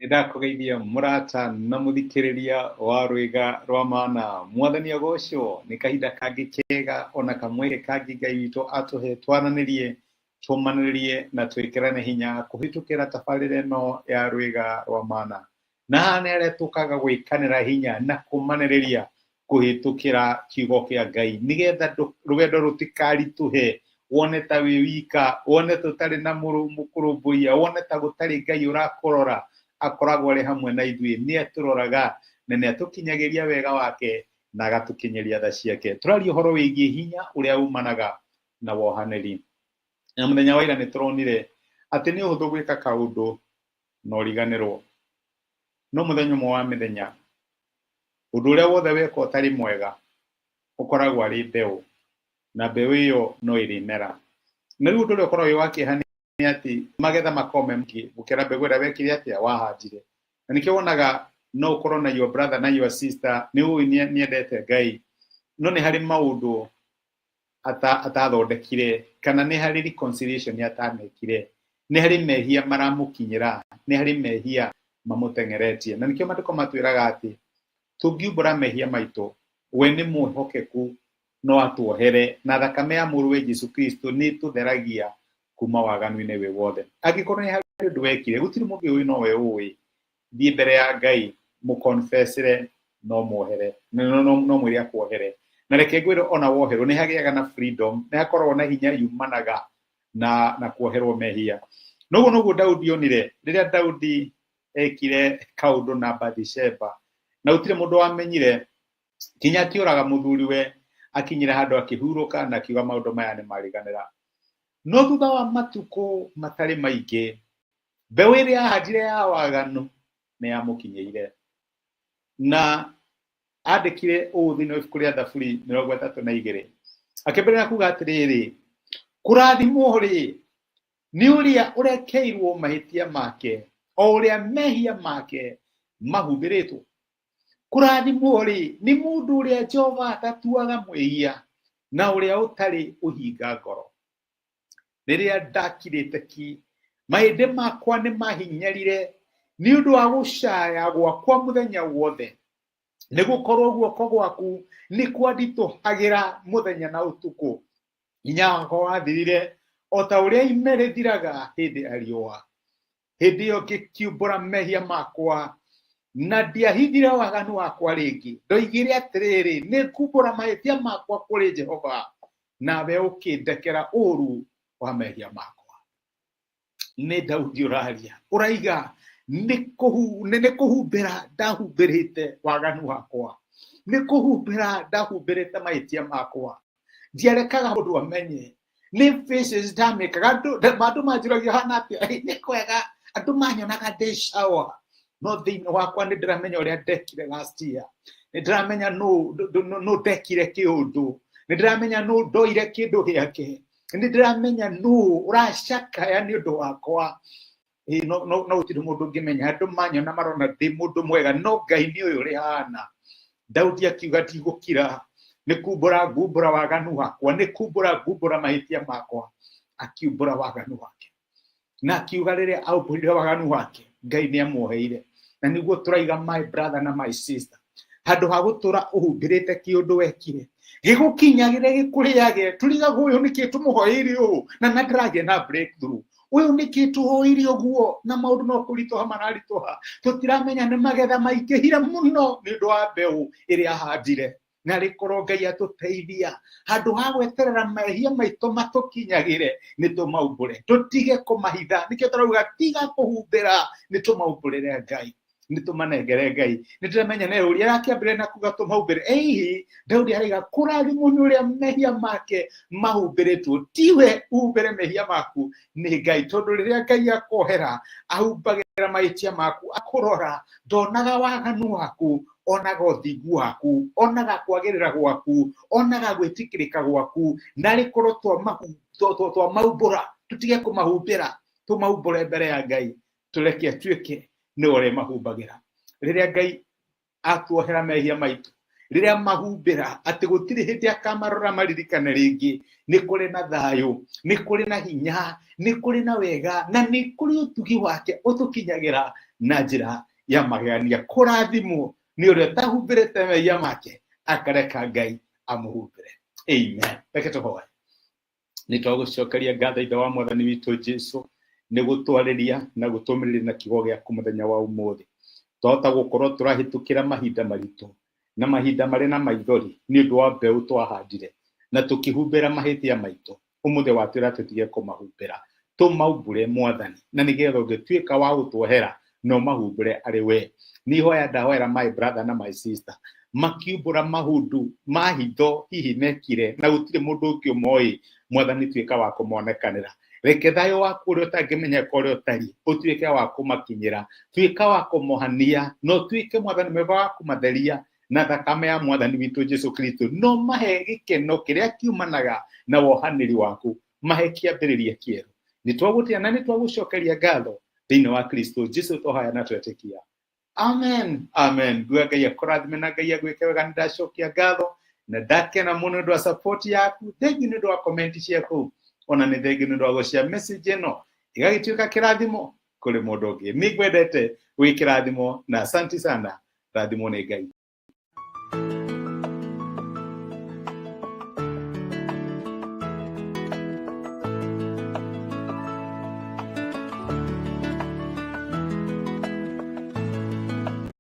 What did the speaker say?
Nĩndakũgeithia mũrata na mũthikĩrĩria wa rwĩga rwa mana. Mwathani agocwo nĩ kahinda kangĩ kega ona kamweke kangĩ Ngai witũ atũhe twaranĩrie, tũmanĩrĩrie na twĩkĩrane hinya kũhĩtũkĩra tabarĩra ĩno ya rwĩga rwa mana. Na haha nĩ harĩa tũkaga gwĩkanĩra hinya na kũmanĩrĩria kũhĩtũkĩra kiugo kĩa Ngai nĩgetha rũgendo rũtikaritũhe wone ta wĩ wika, wone ta ũtarĩ na mũkũrũmbũiya, wone ta gũtarĩ Ngai ũrakũrora, akoragwo arĩ hamwe na ithuĩ, nĩ atũroraga na nĩ atũkinyagĩria wega wake na agatũkinyĩria tha ciake. Tũraria ũhoro wĩgiĩ hinya ũrĩa umanaga na wohanĩri. Na mũthenya wa ira nĩ tũronire atĩ nĩ ũhũthũ gwĩka kaũndũ na ũriganĩrwo. No mũthenya ũmwe wa mĩthenya, ũndũ ũrĩa wothe weka ũtarĩ mwega, ũkoragwo arĩ mbeũ, na mbeũ ĩyo no ĩrĩmera. Na rĩu ũndũ ũrĩa ũkoragwo wĩ wa kĩeha nĩ atĩ magetha makoragwo me maingĩ gũkĩra mbegũ ĩrĩa wekire atĩa, wahandire. Na nĩkĩo wonaga no ũkorwo na your brother na your sister, nĩ ũĩ nĩ endete Ngai, no nĩ harĩ maũndũ atathondekire, kana nĩ harĩ reconciliation atanekire, nĩ harĩ mehia maramũkinyĩra, nĩ harĩ mehia mamũteng'eretie. Na nĩkĩo maandĩko matwĩraga atĩ tũngiumbũra mehia maitũ, we nĩ mwĩhokeku no atuohere, na thakame ya mũrũwe Jesu Kristo nĩ ĩtũtheragia kuma waganu-inĩ wĩ wothe. Angĩkorwo nĩ harĩ ũndũ wekire, gũtirĩ mũndũ ũĩ no we ũĩ, thiĩ mbere ya Ngai, mũconfessre, no muohere, no mwĩre akuohere. Na reke ngwĩre ona woherwo nĩ hagĩaga na freedom, nĩ hakoragwo na hinya yumanaga na kuoherwo mehia. Noguo noguo Daudi onire rĩrĩa Daudi ekire kaũndũ na Bathsheba, na gũtirĩ mũndũ wamenyire, kinya akĩũraga mũthuriwe, akinyire handũ akĩhurũka na akiuga maũndũ maya nĩ mariganĩra. No thutha wa matukũ matarĩ maingĩ, mbeũ ĩrĩa ahandire ya waganu nĩ yamũkinyĩire. Na andĩkire ũũ thĩinĩ wa ibuku rĩa Thaburi 32, akĩambĩrĩria kuga atĩrĩrĩ, kũrathimwo rĩ nĩ ũrĩa ũrekeirwo mahĩtia make, o ũrĩa mehia make mahumbĩrĩtwo. Kũrathimwo rĩ nĩ mũndũ ũrĩa Jehova atatuaga mwĩhia, na ũrĩa ũtarĩ ũhinga ngoro. Rĩrĩa ndakirĩte ki, mahĩndĩ makwa nĩ mahinyarire nĩ ũndũ wa gũcaya gwakwa mũthenya wothe. Nĩ gũkorwo guoko gwaku nĩ kwanditũhagĩra mũthenya na ũtukũ. Hinya wakwa wathirire o ta ũrĩa ime rĩthiraga hĩndĩ ya riũa. Hĩndĩ ĩyo ngĩkiumbũra mehia makwa na ndiahithire waganu wakwa rĩngĩ. Ndoigire atĩrĩrĩ, nĩ ngumbũra mahĩtia makwa kũrĩ Jehova, nawe ũkĩndekera ũũru wa mehia makwa. Nĩ Daudi ũraria, ũraiga nĩ kũhumbĩra ndahumbĩrĩte waganu wakwa, nĩ kũhumbĩra ndahumbĩrĩte mahĩtia makwa, ndiarekaga mũndũ amenye, nĩ faces ndamĩkaga, andũ manjũragia hana atĩa, nĩ kwega, andũ manyonaga ndĩ sawa, no thĩinĩ wakwa nĩ ndĩramenya ũrĩa ndekire last year, nĩ ndĩramenya nũ ndekire kĩũndũ, nĩ ndĩramenya nũ ndoire kĩndũ gĩake, nĩ ndĩramenya nũ ũracakaya nĩ ũndũ wakwa. No no no gũtirĩ mũndũ ũngĩmenya, andũ manyona marona ndĩ mũndũ mwega, no Ngai nĩ ũyũ ũrĩ hana. Daudi akiuga ndigũkira, nĩ kumbũra ngumbũra waganu wakwa, nĩ kumbũra ngumbũra mahĩtia makwa. Akiumbũra waganu wake na akiuga rĩrĩa aumbũrire waganu wake, Ngai nĩ amuoheire. Na nĩguo tũraiga, my brother na my sister, handũ ha gũtũra ũhumbĩrĩte kĩũndũ wekire gĩgũkinyagĩre gĩkũrĩage, tũrigagwo ũyũ nĩkĩ tũmũhoeire ũũ na ndĩragĩa na breakthrough, ũyũ nĩkĩ tũhoeire ũguo na maũndũ no kũritũha mararitũha. Tũtiramenya nĩ magetha maingĩhire mũno nĩ ũndũ wa mbeũ ĩrĩa ahandire. Na rĩkorwo Ngai atũteithia, handũ ha gweterera mehia maitũ matũkinyagĩre, nĩ tũmaumbũre, tũtige kũmahitha. Nĩkĩo tũrauga tiga kũhumbĩra, nĩ tũmaumbũrĩre Ngai, nĩ tũmanengere Ngai. Nĩ ndĩramenya nĩ ũrĩa arakĩambĩrĩria na kuga tũmaumbĩre. Ĩhihi Daudi araiga kũrathimwo nĩ ũrĩa mehia make mahumbĩrĩtwo. Tiwe uhumbĩre mehia maku, nĩ Ngai, tondũ rĩrĩa Ngai akohera, ahumbagĩra mahĩtia maku, akũrora ndonaga waganu waku, onaga ũthingu waku, onaga kwagĩrĩra gwaku, onaga gwĩtĩkĩrĩka gwaku. Na rĩkorwo twamaumbũra, tũtige kũmahumbĩra. Tũmaumbũre mbere ya Ngai, tũreke atuĩke nĩwe ũrĩa mahumbagĩra. Rĩrĩa Ngai atuohera mehia maitũ, rĩrĩa mahumbĩra atĩ gũtirĩ hĩndĩ akamarora maririkane rĩngĩ, nĩ kũrĩ na thayũ, nĩ kũrĩ na hinya, nĩ kũrĩ na wega, na nĩ kũrĩ ũtugi wake ũtũkinyagĩra na njĩra ya magegania. Kũrathimwo nĩ ũrĩa ũtahumbĩrĩte mehia make akareka Ngai amũhumbĩre. Amen. Reke tũhoe. Nĩ twagũcokeria ngatho Ithe wa Mwathani witũ Jesu nĩ gũtwarĩria na gũtũmĩrĩria na kiugo gĩaku mũthenya wa ũmũthĩ. Twahota gũkorwo tũrahĩtũkĩra mahinda maritũ na mahinda marĩ na maithori nĩ ũndũ wa mbeũ twahandire na tũkĩhumbĩra mahĩtia maitũ. Ũmũthĩ watwĩra tũtige kũmahumbĩra, tũmaumbũre Mwathani, na nĩgetha ũngĩtuĩka wa gũtuohera na ũmahumbĩre arĩ we. Nĩ ihoya ndahoera my brother na my sister makiumbũra mahundu ma hitho hihi mekire na gũtirĩ mũndũ ũngĩ ũmoĩ. Mwathani, tuĩka wa kũmonekanĩra. Reke thayũ waku ũrĩa ũtangĩmenyeka ũrĩa ũtariĩ ũtuĩke wa kũmakinyĩra, tuĩka wa kũmohania na ũtuĩke Mwathani mwega wa kũmatheria na thakame ya Mwathani witũ Jesu Kristo. No mahe gĩkeno kĩrĩa kiumanaga na wohanĩri waku, mahe kĩambĩrĩria kĩerũ. Nĩ twagũtĩa na nĩ twagũcokeria ngatho thĩinĩ wa Kristo Jesu tũhoya na twetĩkia. Amen. Amen. Nguga Ngai akũrathime na Ngai agwĩke wega. Nĩ ndacokia ngatho na ndakena mũno nĩ ũndũ wa support yaku. Thengiũ nĩ ũndũ wa comment ciaku, ona nĩ thengiũ nĩ ũndũ wa gũshare message ĩno ĩgagĩtuĩka kĩrathimo kũrĩ mũndũ ũngĩ. Nĩ ngwendete wĩ kĩrathimo na asanti sana. Rathimwo nĩ Ngai.